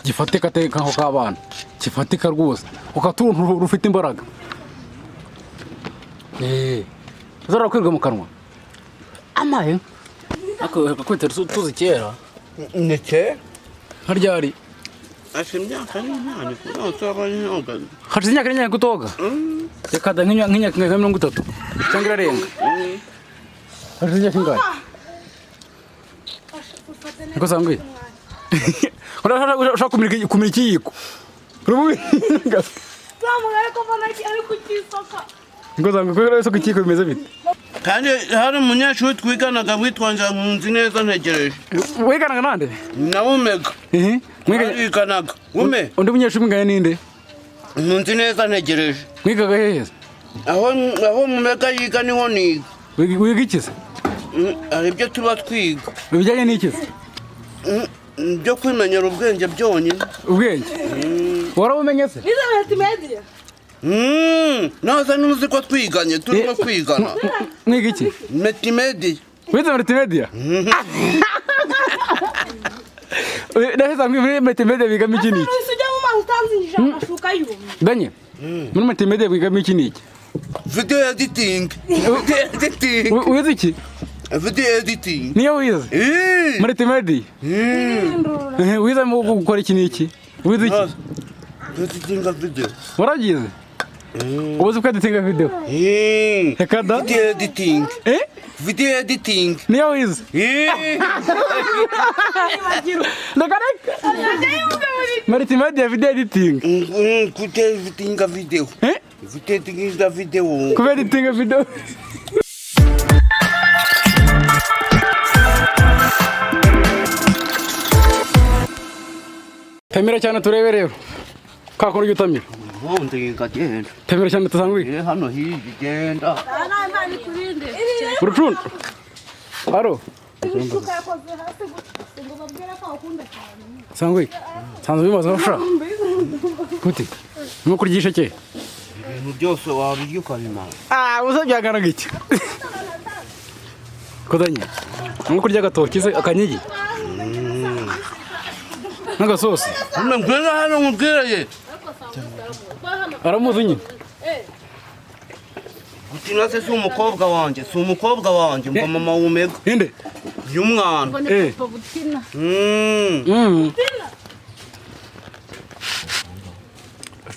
Gifatika atari nkaho k'abana. Gifatika rwose. Ukatuntu rufite imbaraga. Eh. Zarakwirwa mu kanwa. Amaye. Ako kwita tuzi kera. Ni kera. Nka ryari? Ashe imyaka n'imyaka kutoga nyoga. Hashize imyaka n'imyaka kutoga? Reka da nk'imyaka nka 30 cyangwa irarenga. Hashize imyaka ingahe? Niko sangwe. Urashaka kumira ikiyiko. Urumuri. Ariko mbona ari kukisoka. Niko sangwe ko isoko ikiyiko bimeze bite? Kandi hari umunyeshuri twiganaga witwa Nzankunzi neza ntegereje. Wiganaga nande? Na Umega. Eh? Mwiganaga. Twiganaga. Ume. Undi munyeshuri mwiganye ninde? Nkunzi neza ntegereje. Mwigaga hehe? Aho Mumega yiga niho niga. Wiga iki se? Hari ibyo tuba twiga. Ibijyanye n'iki se? Byo kwimenyera ubwenge byonyine. Ubwenge? Warabumenye se? Nize multimedia. Naza n'uzi ko twiganye turimo kwigana. Mwiga iki? Multimedia. Wize multimedia? Naheza muri multimedia bigamo iki n'iki? Ujya mu mazi utanzingije amashuka yumye. Danye, muri multimedia bigamo iki n'iki? Video editing. Video editing. Wize iki? Video editing. Niyo wize? Multimedia? Wize mu gukora iki n'iki? Wize iki? Editing video. Warabyize? Uzi ko editinga video? Reka da. Video editing. Eh? Video editing. Niyo wize? Reka reka. Multimedia video editing. Kute editinga video. Eh? Video editinga video. Kuba editinga video. Temera cyane turebe rero. Kakora ujya utamira. Ubundi ngagenda. Temera cyane tuzangwe. Hano hirya igenda. Urucundo. Aro. Sangwe. Sanzwe bimaze gufasha. Gute? Nuko kurya isheke. Ibintu byose wabirya ukabimara. Ah, uza byagaraga iki? Kodanye. Nuko kurya agatoki se akanyigi. N'agasosi. Ngwino hano nkubwire ye. Aramuzi nyine. Gutina se si umukobwa wanjye, si umukobwa wanjye, mba mama w'Umega. Inde? Y'umwana. Eh.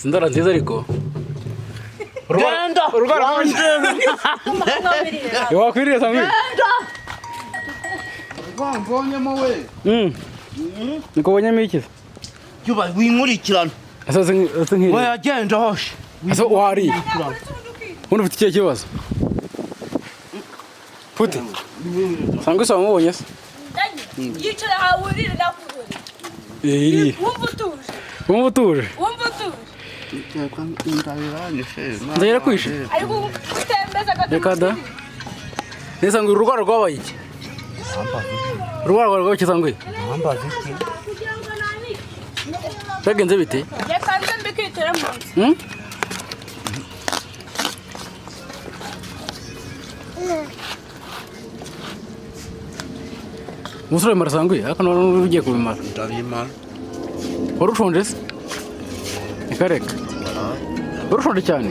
Indara nziza ariko. Genda! Urwara wakwiriye sangwe. Mbonyemo we. Niko ubonyemo iki? Yuba winkurikirana. Asa nk'iri. We agenda hoshe. Asa wari. Ubundi ufite ikihe kibazo? Pute. Sangwe se wamubonye se? Yicara aho urire nakubona. Iri. Wumva utuje. Wumva utuje. Wumva utuje. Nzagera kwishe. Ariko utembeza gato. Reka da. Nese ngo urwara rwabaye iki? Urwara rwabaye iki sangwe? Nambaza iki? Byagenze bite? Reka nze mbikitira mu nzu. Umusore marasangwe ariko none ugiye kubimara. Ndabimara. Wari ushonje se? Reka reka. Wari ushonje cyane?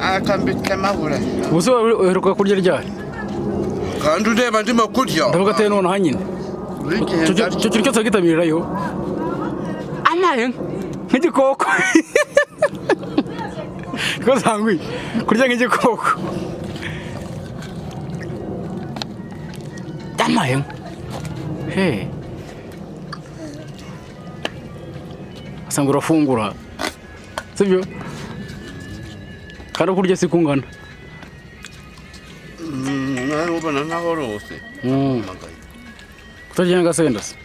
Akambitsemabura. Ubuse uheruka kurya ryari? Kandi ureba ndimo kurya. Ndavuga ateye nonaha nyine. Icyo kintu cyose gitamirirayo. Amaye nk'igikoko. Ko sangwi kurya nk'igikoko. Amaye. He. Asanga urafungura. Sibyo? Kandi kurya si kungana. Nawe ubona ntahorose. Kutarya agasenda se?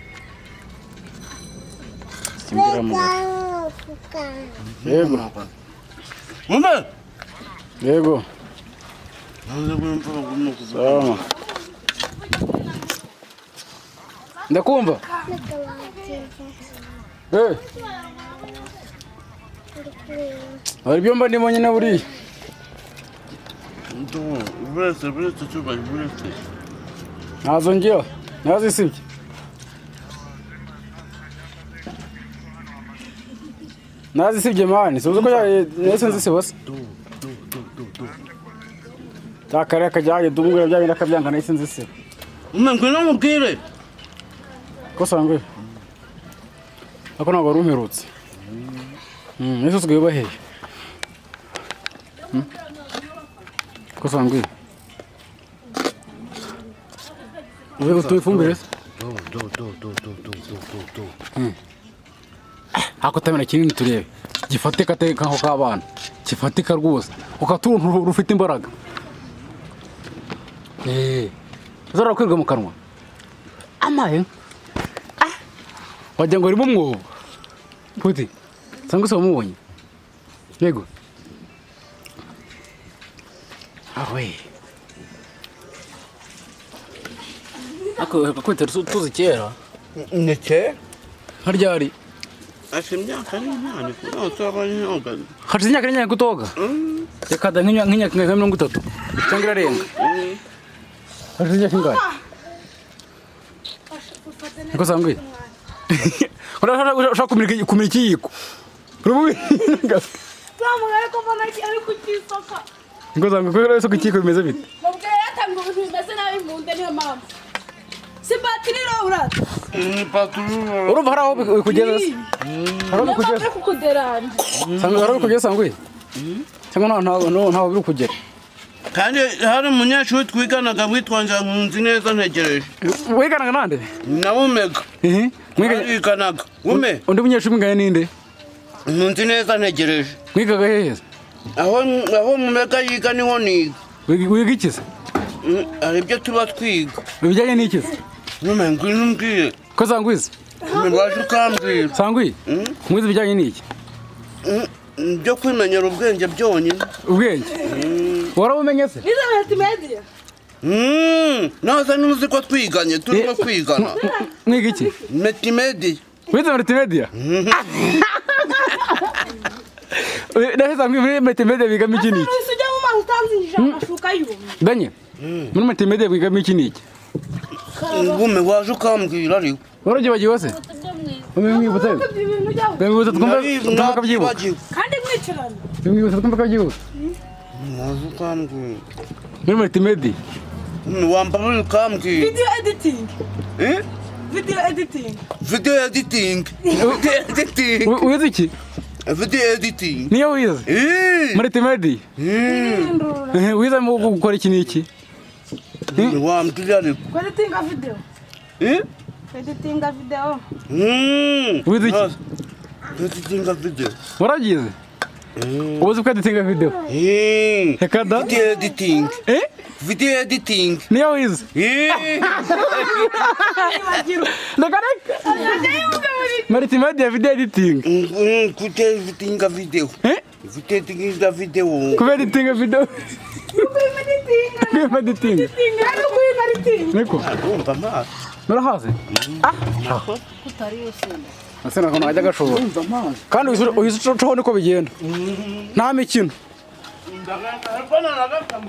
Simbira mu Yego. Mumbe. Yego. Sawa. Ndakumva. Eh. Hari ibyo mba ndimo nyine buriya. Buretse buretse tuba buretse. Ntazo ngira. Ntazisibye. Nazisibye mani, sinzi uko nahise nzisiba se. Cya kariya kajyanye dumbwira bya bindi akabyanga, nahise nzisiba. Ume, ngwino mubwire. Ko sangwe ako ntabwo wari umperutse. Nahise usigaye ubaheye. Ko sangwe ube utuye ifumbire se? Do do do do do do do do do. Ako tamena kinini turebe gifatika, atari nkaho k'abana, gifatika rwose, ukatuntu rufite imbaraga, zara kwirwa mu kanwa amaye. Ah! Wagira ngo harimo umwobo puti cyangwa se wamubonye. Yego, awe ako kwita tuzi kera. Ni kera. Nka ryari? Ati imyaka n'imyaka yose abanyoga. Hashize imyaka n'imyaka utoga? Reka da, nk'imyaka nka 30 cyangwa irarenga. Hashize imyaka ingahe? Niko sangwe urashaka kumira ikiyiko. Urumva? Bamubwira ko mbona ari kukisoka. Niko sangwe ko urashaka ikiyiko bimeze bite? Mubwira yatanga ibintu bimeze nabi mu nda, niyo mpamvu. Si batiri urata. Ni paturu. Urumva hari aho bikugeza se? Hari aho Niyo mpamvu bikugeza? ari kukuderanja. Sangwe, hari aho bikugeza sangwe? Cyangwa ntaho biri kugera? Kandi hari umunyeshuri twiganaga witwa Njankunzi neza ntegereje. Wiganaga nande? Nawe umega. Ehe, mwiganye? Twiganaga ume. Undi munyeshuri mwiganye ninde? Nkunzi neza ntegereje. Mwigaga hehe? Aho mumega yiga niho niga. Wiga iki se? Hari ibyo tuba twiga. Ibijyanye n'iki se? Nyuma ngwino umbwire. Ko sangwizi? Waje ukambwira. Sangwi, mwize ibijyanye n'iki? Byo kwimenyera ubwenge byonyine. Ubwenge warabumenye se? Nize multimedia. Naza ntuzi ko twiganye, turimo kwigana. Mwiga iki? Multimedia. Wize multimedia? Nahise sangwi, muri multimedia bigamo iki n'iki? Asa ujya mu mazi utanzingije amashuka yumye. Danye, muri multimedia bigamo iki n'iki? Ngume waje ukambwira ariko. Warabyibagiwe se? Umwibutse. Ibintu ujyaho. Umwibutse twumve akabyibuka. Nabyibagiwe. Kandi mwicarana. Umwibutse twumve akabyibuka. Waje ukambwira. Muri multimedia. Wambara ukambwira. Video editing. Eh? Video editing. Video editing. Video editing. Wize iki? Video editing. Niyo wize? Eh. Multimedia. Wize mu gukora iki n'iki? Wambwira ariko. Editinga video. Eh? Editinga video. Wize iki? Editinga video. Warabyize? Uzi ko editinga video? Eh. Reka da. Video editing. Eh? Video editing. Niyo wize? Eh. Reka reka. Multimedia video editing. Kute editinga video. Eh? Video editinga video. Kuba editinga video. Editinga. Kuba editing. Ari kwiga editing. Niko. Ndumva amaso. Murahaze? Ah. Ese ntabwo najya gashobora. Kandi uhise ucaho, niko bigenda. Nta mikino. Ndagana, ndagana.